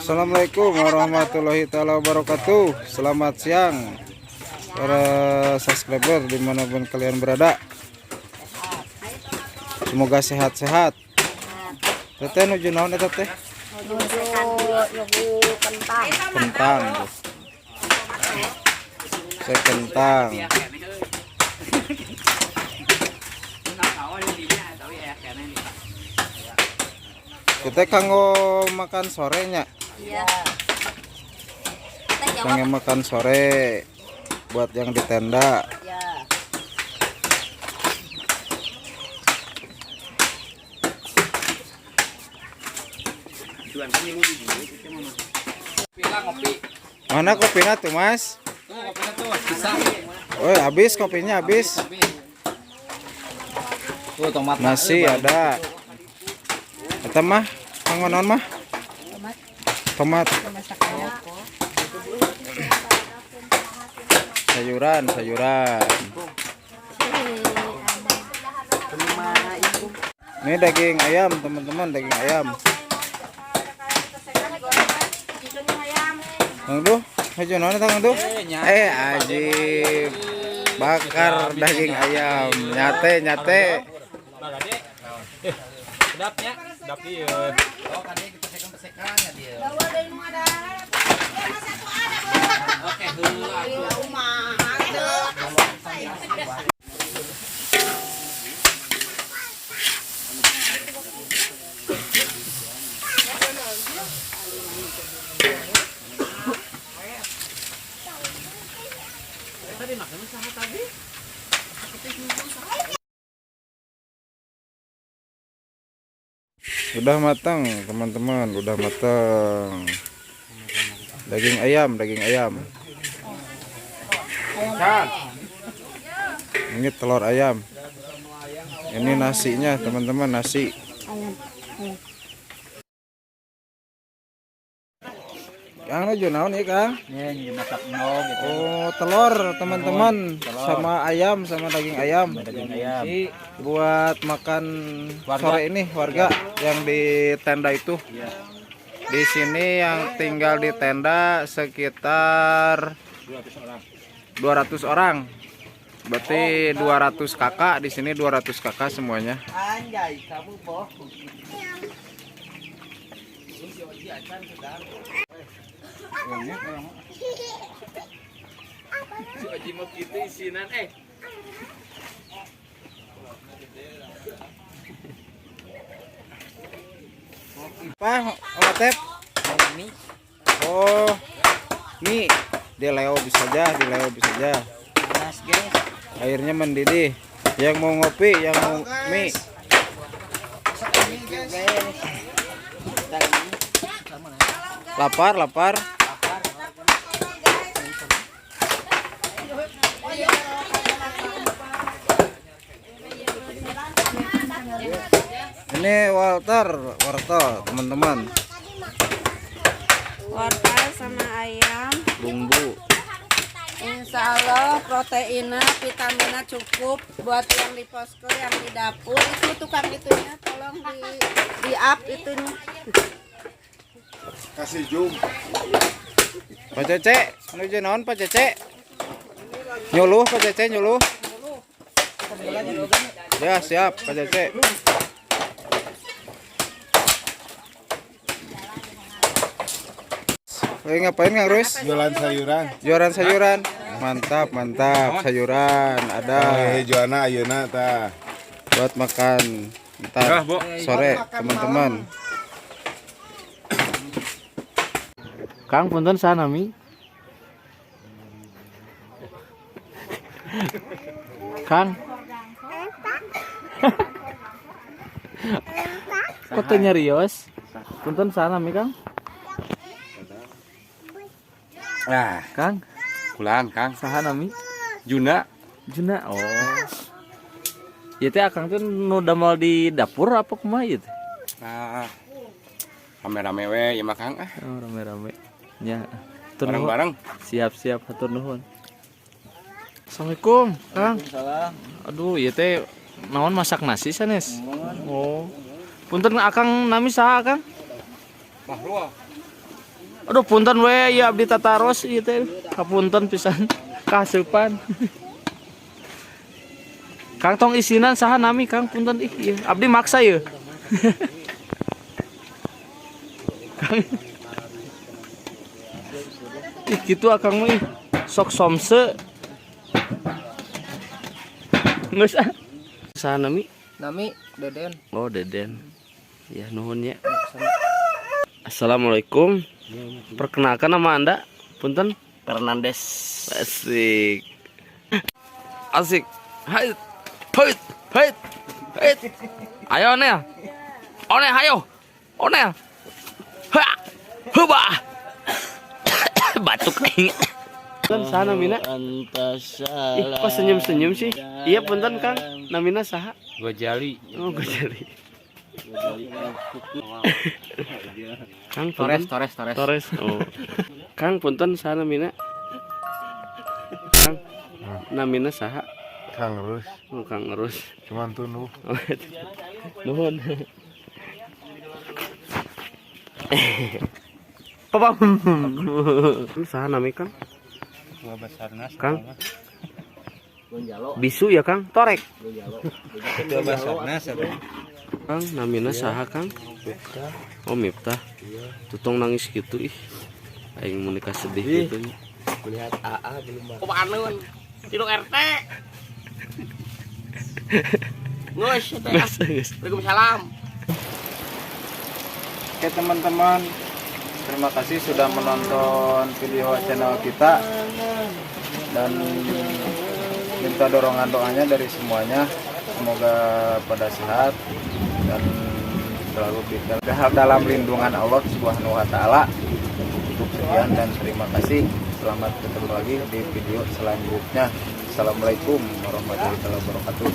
Assalamualaikum warahmatullahi taala wabarakatuh. Selamat siang para subscriber dimanapun kalian berada. Semoga sehat-sehat. Teteh nuju naon eta teh? Nuju nunggu kentang. Kentang. Saya kentang. Kita kanggo makan sorenya. Iya. Pengen makan sore buat yang di tenda. Iya. Mana kopinya tuh, Mas? Oh, habis kopinya habis. Tuh tomat. Nasi ada. Eta mah kanggo naon mah? Tomat. Sayuran, sayuran. Ini daging ayam, teman-teman, daging ayam. Kang Duh, maju naon eta Kang Duh? Eh, ajib. Bakar daging ayam, nyate nyate. Sedapnya, sedap iya. Oh, kan dia pesekan-pesekan ya dia. Oke, Udah matang, teman-teman, udah matang. Daging ayam, daging ayam. Ini telur ayam. Ini nasinya, teman-teman, nasi. Kang nuju naon ieu, Kang? Ini masak endog gitu. Oh, telur, teman-teman, sama ayam, sama daging ayam. Daging ayam. Buat makan Warga. sore ini warga yang di tenda itu. Iya. Di sini yang tinggal di tenda sekitar 200 orang. 200 orang. Berarti 200 kakak di sini, 200 kakak semuanya. Anjay, kamu bohong. Si Oji mau gitu isinan eh. Apa, Om Atep? Oh, mie. Di Leo bisa aja, di Leo bisa aja. Panas, guys. Airnya mendidih. Yang mau ngopi, yang mau mie. Guys. Lapar, lapar. Ini Walter, wortel, teman-teman. Wortel sama ayam. Bumbu. Insya Allah proteinnya, vitaminnya cukup buat yang di posko, yang di dapur. Itu tukang itunya, tolong di up itunya. Kasih zoom. Pak Cece, menuju naon Pak Cece? Nyuluh Pak Cece, nyuluh. Ya, siap Pak Cece. Lagi ngapain Kang Rus? Jualan sayuran. Jualan sayuran. Mantap, mantap. Sayuran ada Eh, juana ayeuna tah. buat makan ntar sore, teman-teman. Kang punten sanami. Kang. Kok teu nyarios? Punten sanami, Kang. Ah, Kang, kulan Kang. saha nami? Juna. Juna. Oh. Ieu teh Akang teh nu damel di dapur apa kumaha ieu teh? Nah. Rame-rame we ieu mah Kang ah. Oh, rame-rame. Ya. Hatur nuhun. Bareng-bareng. Siap-siap hatur nuhun. Assalamualaikum, Kang. Aduh, ieu teh naon masak nasi sanes? Oh. Punten Akang nami saha, Kang? Mahrul. Aduh, punten we ya, abdi tataros ieu teh. Kapunten pisan. Kaseupan. Kang, tong isinan. Saha nami, Kang? Punten ih ieu. Abdi maksa ieu. Kang. Ih, kitu akang mah ih. Sok somse. Geus ah. Saha nami? Nami Deden. Oh, Deden. Ya, nuhun ya. Assalamualaikum. Perkenalkan nama Anda? Punten. Fernandes. Asik. Asik. Hai. Hai. Hai. Hai. Ayo, Onel. Onel, ayo. Onel. Ha. Huba. Batuk aing. Punten, saha namina? Ih, kok senyum-senyum sih? Iya, punten Kang. Namina saha? Gojali. Oh, Gojali. Kang, Torres, punten. Torres, Torres. Torres. Oh. Kang, punten, saha namina? Kang. Namina saha? Kang Rus, Oh, Kang Rus. cuman tunuh. Oh, nuhun. Papa. Saha nami, Kang? Ketua Basarnas. Kang. Bisu ya, Kang? Torek. Ketua Basarnas apa? Kang, namina saha, Kang? Oh, Miftah. Tutong nangis gitu ih. Aing mun nikah sedih gitu. Melihat AA belum. Kumaha Ciluk RT. Ngus, teh. Geus, geus. Waalaikumsalam. Oke teman-teman, terima kasih sudah menonton video channel kita dan minta dorongan doanya dari semuanya. Semoga pada sehat dan selalu dalam lindungan Allah Subhanahu wa taala. Cukup sekian dan terima kasih. Selamat ketemu lagi di video selanjutnya. Assalamualaikum warahmatullahi wabarakatuh.